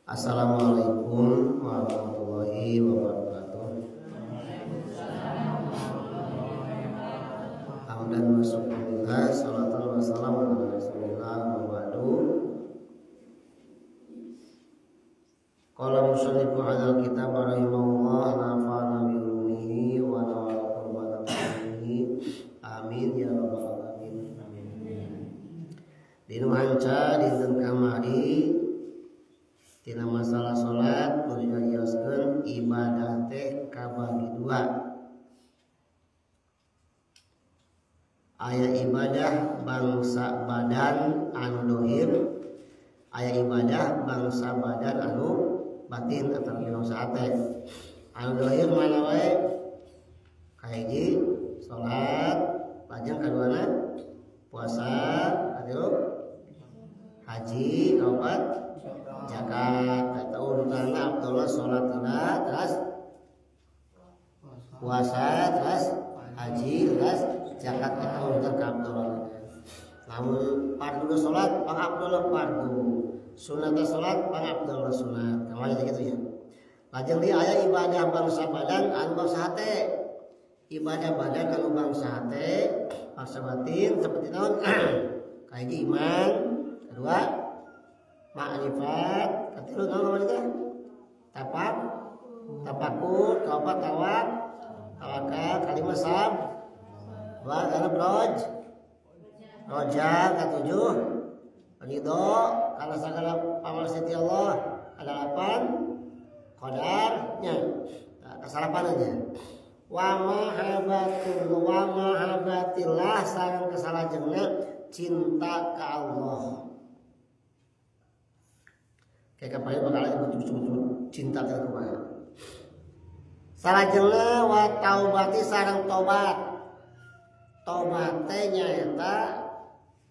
Assalamualaikum warahmatullahi wabarakatuh. Hamdan wa syukurillah, salatu wassalamu ala rasulillah wa ba'du. Qala musannifu hadzal kitab rahimahullah nafa'ana bi ulumihi wa nawwara qulubana bi. Amin ya rabbal alamin. Dinu hanca dinten kamari tina masalah salat nu dijelaskeun ibadah teh kabagi dua. Aya ibadah bangsa badan anu dohir, aya ibadah bangsa badan anu batin atau bangsa hate. Anu dohir mana wae? Kahiji salat, lajeng kaduana puasa, katilu haji, kaopat zakat. Eta urutanna abdullah salat heula, terus puasa, terus haji, terus zakat. Eta urutan ka abdullah. Lamun fardu salat pang abdullah fardu, sunat salat pang abdullah sunat. Kamari kitu ya. Lajeng di aya ibadah bangsa badan anu bangsa hate. Ibadah badan anu bangsa hate, bangsa batin seperti naon? Kahiji iman, kedua ma'rifat, katilu naon kamari teh? Tapak, tapakur, kaopat tawak, tawakal, kalima sab, dua genep roj, roja, katujuh ridho karena segala pamarsiti Allah, ada 8 qadarnya, nah, kesalapan aja. Wa mahabbatul wa mahabbatillah sareng kesalajengna cinta ka Allah. Kayak kapan bakal disebut cinta ka kumaha. Salajengna wa taubati sareng tobat. Tobat teh nyaeta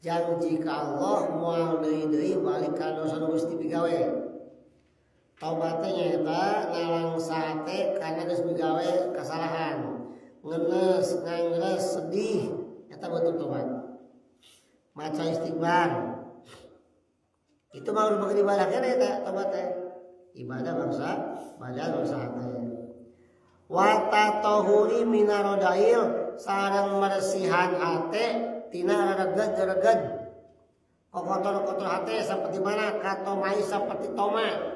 janji ka Allah moal deui-deui balik ka dosa nu geus dipigawe. Tobat teh nyaeta nalangsa teh kana geus migawe kesalahan, ngenes, ngangres, sedih, eta bentuk tobat. Maca istighfar itu mah merupakan ibadah kan eta tobat teh. Ibadah bangsa badan bangsa hati. Wa tatahuri minarodail sareng meresihan hate tina rereged-rereged. Kotor-kotor hate seperti mana? Katomai seperti toma.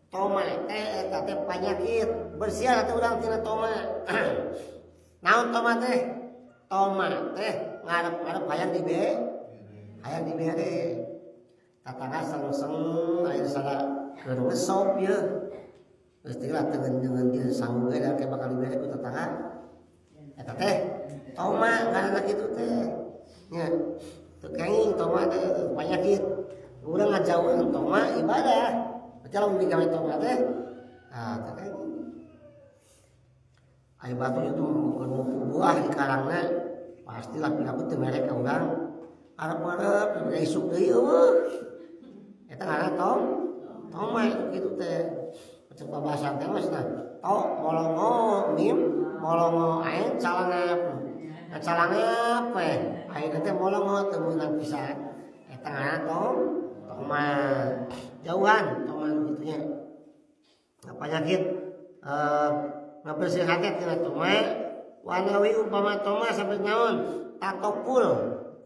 Toma teh eta teh penyakit. Bersihan hate urang tina toma. Naon toma teh? Toma teh ngarep-ngarep hayang dibe, hayang dibere. Tatangga sengseng aya sada keur ngesop ye. Geus teh lah tengen-tengen dia sanggup ge da bakal dibere ku tetangga. Eta teh toma karena kitu teh. Nya teu kenging toma teh penyakit. Urang ngajauheun toma ibadah. Berarti lamun digawe toma teh ah teu kenging. Aya batu itu buah di karangna pastilah piraku teu mere ka urang. Arep-arep teu isuk deui eueuh. Eta ngaranna toma kitu teh. Cek babasan teh mah cenah. To molongo mim molongo aing calangap. Nah, calangap we. Aing teh molongo teu meunang pisan. Eta ngaranna toma. Jauhan toma nu kitu nya. Nah, penyakit ngabersih hate tina toma wanawi umpama toma sampai naon? Tatopul.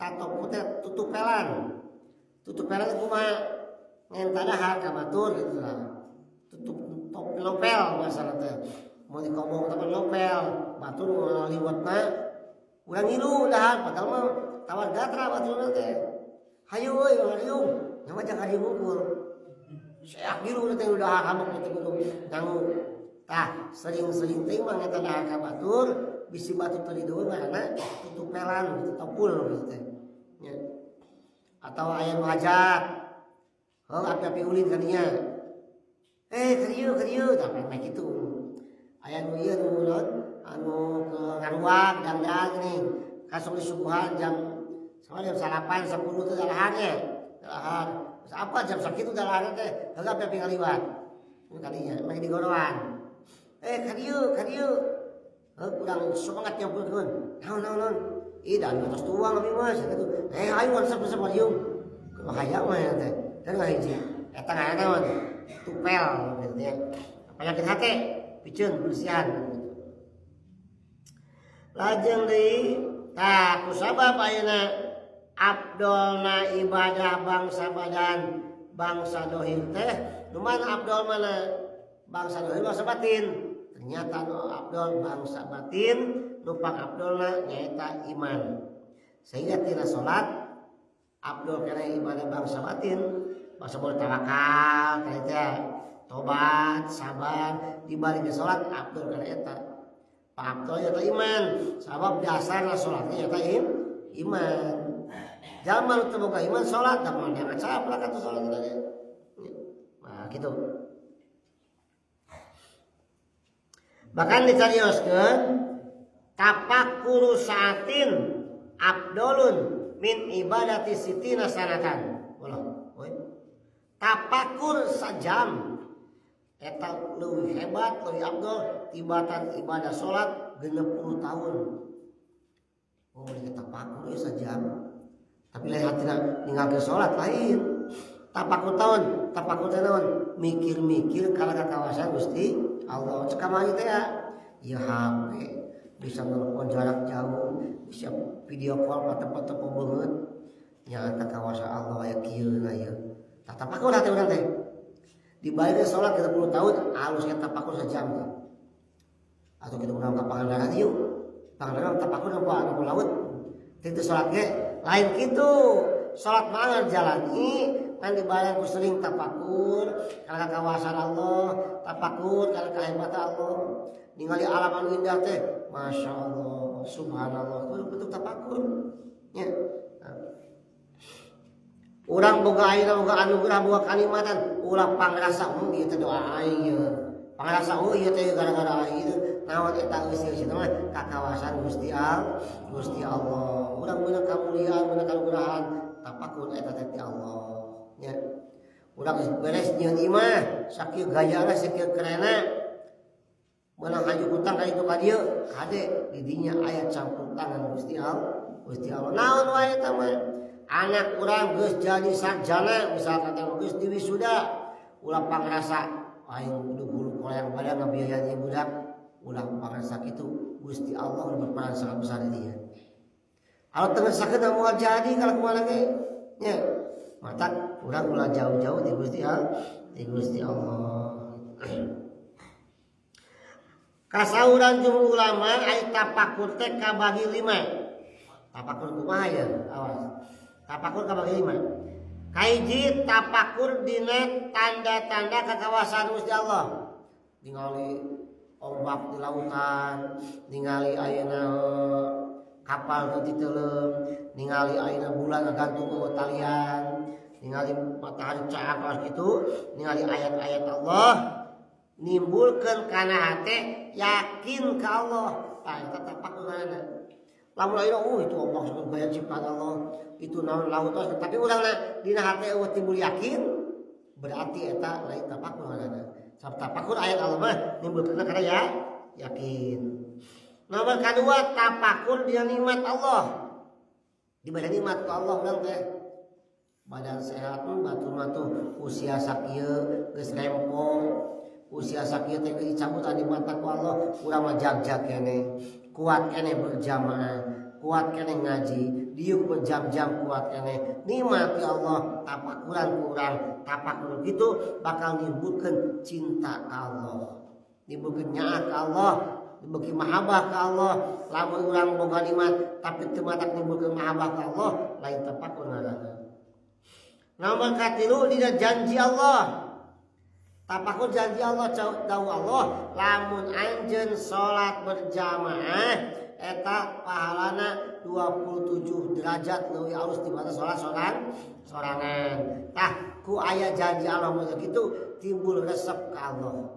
Tatopul teh tutupelan. Tutupelan kumaha? Ngenta dahar ka batur gitu lah. Tutup top nopel masalah teh. Mau dikobong tapi nopel, batur ngaliwatna urang ngilu dahar padahal mah tawar gatra baturna teh. Hayu euy ngariung, nyawa jangan ngariung unggul. Seak ngilu teh udah hamuk teh kudu nyangu. Tah, sering-sering teh mah ngeta dahar ka batur, bisi batur teu diduhur ngaranna tutupelan gitu, topul gitu teh. Nya. Atau aya nu hajat. Heuh api-api ulin ka dinya. Ka dieu, tah meh kitu. Aya nu ieu nu naon anu ke ngaruak dangdang nih. Kasok disuguhan jam sama jam 9 10 teh dalahannya. Dalahan. Terus apa jam sakitu dalahan teh heula api-api ngaliwat. Nu kadinya meh digoroan. Ka dieu, ka dieu. Heuh kurang semangat nyampurkeun. Naon naon naon. Ih da anu tos tuang abi mah kitu. Ayo resep-resep mariung. Kumaha mah teh. Dan ngahiji. Eta ngaranna naon? Tupel gitu ya. Penyakit hati piceun bersihan gitu. Lajeng deui tah kusabab ayeuna abdolna ibadah bangsa badan bangsa dohir teh nu mana abdol mana? Bangsa dohir bangsa batin. Ternyata nu abdol bangsa batin nu pang abdolna nyaeta iman. Sehingga tina salat abdol kana ibadah bangsa batin, bangsa boleh tawakal kana teh tobat, sabar dibalik salat abdol kana eta. Pak abdol nyaeta iman, sabab dasarna salatnya nyaeta iman. Zaman teu boga iman salat da moal dianggap atuh salat teh. Nah, gitu. Bahkan dicarioskeun tapakkuru saatin abdolun min ibadati sitina sanatan. Ulah, oi. Tapakur sajam eta leuwih hebat, leuwih abdol tibatan ibadah salat 60 tahun. Oh, ini tapakur ieu sajam. Tapi lain hatina ninggalkeun salat lain. Tapakur tahun, tapakur teh naon? Mikir-mikir kana kakawasan Gusti Allah. Cek kamari teh ya, ieu HP bisa nelpon jarak jauh, bisa video call ka tempat-tempat beungeut. Nya kakawasan Allah aya kieu na ieu. Tah tapakur hati urang teh. Dibalik salat 30 tahun halusnya tapakur sejam teh. Atau kita urang ka Pangandaran yuk. Pangandaran tapakur napa laut. Teu salat ge lain kitu. Salat mah jalani kan dibayar ku sering tapakur kana kawasan Allah, tapakur kana kahebatan Allah. Ningali alam anu indah teh, Masya Allah, subhanallah, itu bentuk tapakur. Ya. Urang boga ayeuna boga anugerah boga kanikmatan, ulah pangrasa ieu teh doa aing ieu. Pangrasa ieu teh gara-gara aing ieu naon eta eusi-eusi teh mah kakawasan Gusti Allah, Gusti Allah. Urang meunang kamuliaan, meunang kanugrahan, tapakur eta teh ti Allah. Ya. Urang geus beres nyieun imah, sakieu gayana, sakieu kerena. Meunang haju hutang ka ditu ka dieu, kade di dinya aya campur tangan Gusti Allah. Gusti Allah. Naon wae eta mah? Anak urang geus jadi sarjana, misalkan teh geus diwisuda, ulah pangrasa aing kudu hulu koleang badan ngabiayaan ieu budak, ulah pangrasa kitu. Gusti Allah berperan sangat besar di dinya. Kalau teu ngesakeun moal jadi kalau kumaha ge nya. Mata urang ulah jauh-jauh di Gusti Allah, di Gusti Allah. Kasauran jumhur ulama ai tapakur teh kabagi 5. Tapakur kumaha ya? Awas. Tapakur kabagi 5. Kahiji tapakur dina tanda-tanda kekawasan Gusti Allah. Ningali ombak di lautan, ningali ayeuna kapal teu titeuleum, ningali ayeuna bulan ngagantung ke talian, ningali matahari caak kawas kitu, ningali ayat-ayat Allah nimbulkeun kana hate yakin ka Allah. Tah eta tapakur ngaranna. Lamun ayeuna itu ombak saking gaya ciptaan Allah, itu naon laut tapi urangna dina hate eueuh timbul yakin, berarti eta lain tapakur ngaranna. Sabab tapakur ayat Allah mah nimbulkeun kana ya yakin. Nomor kedua tapakur dina nikmat Allah. Diberi nikmat ku Allah urang teh. Badan sehat batur mah tuh usia sakieu geus rempong, usia sakieu teh geus dicabut nikmat ku Allah, urang mah jag-jag keneh, kuat keneh berjamaah, kuat keneh ngaji, diuk berjam-jam kuat keneh. Nikmat ya Allah, tapakuran ku urang, tapakur gitu bakal nimbulkeun cinta ka Allah, nimbulkeun nyaah ka Allah, bagi mahabbah ka Allah. Lamun urang boga nikmat tapi teu matak nimbulkeun mahabbah ka Allah, lain tapakur ngaranna. Nomor katilu dina janji Allah. Tapakur janji Allah, dawuh Allah, lamun anjeun salat berjamaah eta pahalana 27 derajat leuwih alus dibanding salat sorangan. Tah ku aya janji Allah mah kitu timbul resep ka Allah.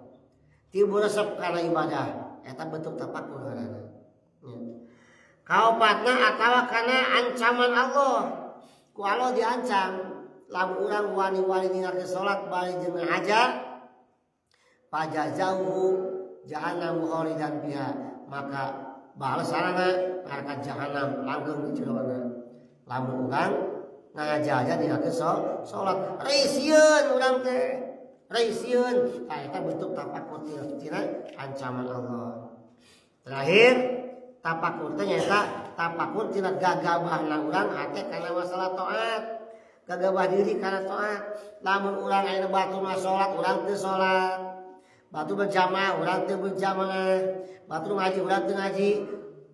Timbul resep kana ibadah. Eta bentuk tapakur ngaranna. Kaopatna atawa kana ancaman Allah. Ku Allah diancam lamun urang wani-wani ninggalkeun salat bari jeung ngahaja pajazauhu jahannam khalidan fiha, maka balasanana neraka jahanam langgeng di jerona. Lamun urang Ngajaja ninggalkeun salat. Risieun urang teh. Risieun. Tah, eta bentuk tafakur tina ancaman Allah. Terakhir, tafakur teh nyaeta tafakur tina gagabahna urang hate kana masalah taat. Gagabah diri kana taat. Lamun urang aya batur mah salat, urang teu salat. Batur berjamaah, urang teu berjamaah. Batur ngaji, urang teu ngaji.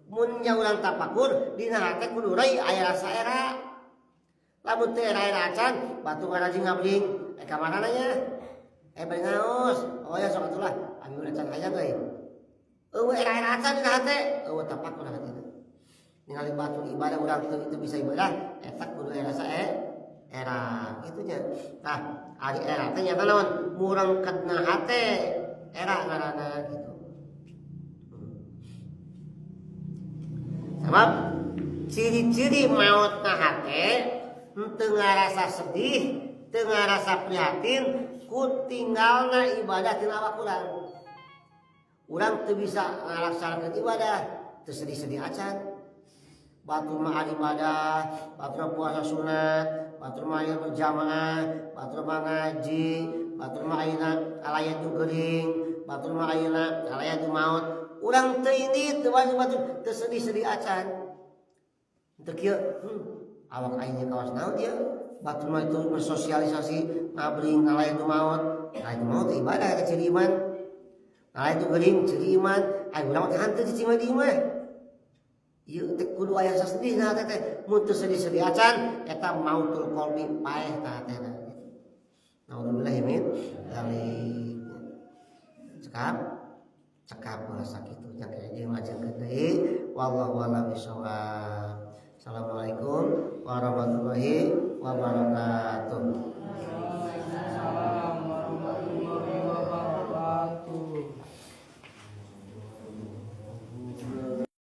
Mun nya urang tafakur dina hate kudu rai aya rasa era. Lamun teu era-era acan, batur ngarajin ngabling, ka mana nya? Bari ngaos. Oh ya, sok atulah, ambil acan hayang euy. Eueuh era-era acan dina hate, eueuh tafakur hatina. Ningali batur ibadah urang teu itu bisa ibadah, eta kudu aya rasa era kitu nya. Tah, ari era teh nyata naon? Murangketna hate, era ngaranna gitu. Sebab ciri-ciri mautna hate teu ngarasa sedih, teu ngarasa prihatin ku tinggalna ibadah tina awak urang. Urang teu bisa ngalaksanakeun ibadah, teu sedih-sedih acan. Batur mah ibadah, batur mah puasa sunat, batur mah aya berjamaah, batur mah ngaji, batur mah ayeuna alayan nu geuring, batur mah ayeuna alayan nu maot. Urang teu ini teu wajib batur teu sedih-sedih acan. Teu kieu, awak aing kawas naon dia? Batur mah itu bersosialisasi ngabring ngalayan nu maot. Ngalayan nu maot ibadah eta ciri iman. Ngalayan nu geuring ciri iman. Aing urang teh hanteu cicing mah di imah. Ieu teh kudu aya sedih na teh teh. Mun teu sedih-sedih acan eta mautul qalbi paeh tah teh. Naudzubillah min dzalik. Cekap cekap ulah sakitu nya jeung lajengkeun deui, wallahu a'lam bishawab. Assalamualaikum warahmatullahi wabarakatuh.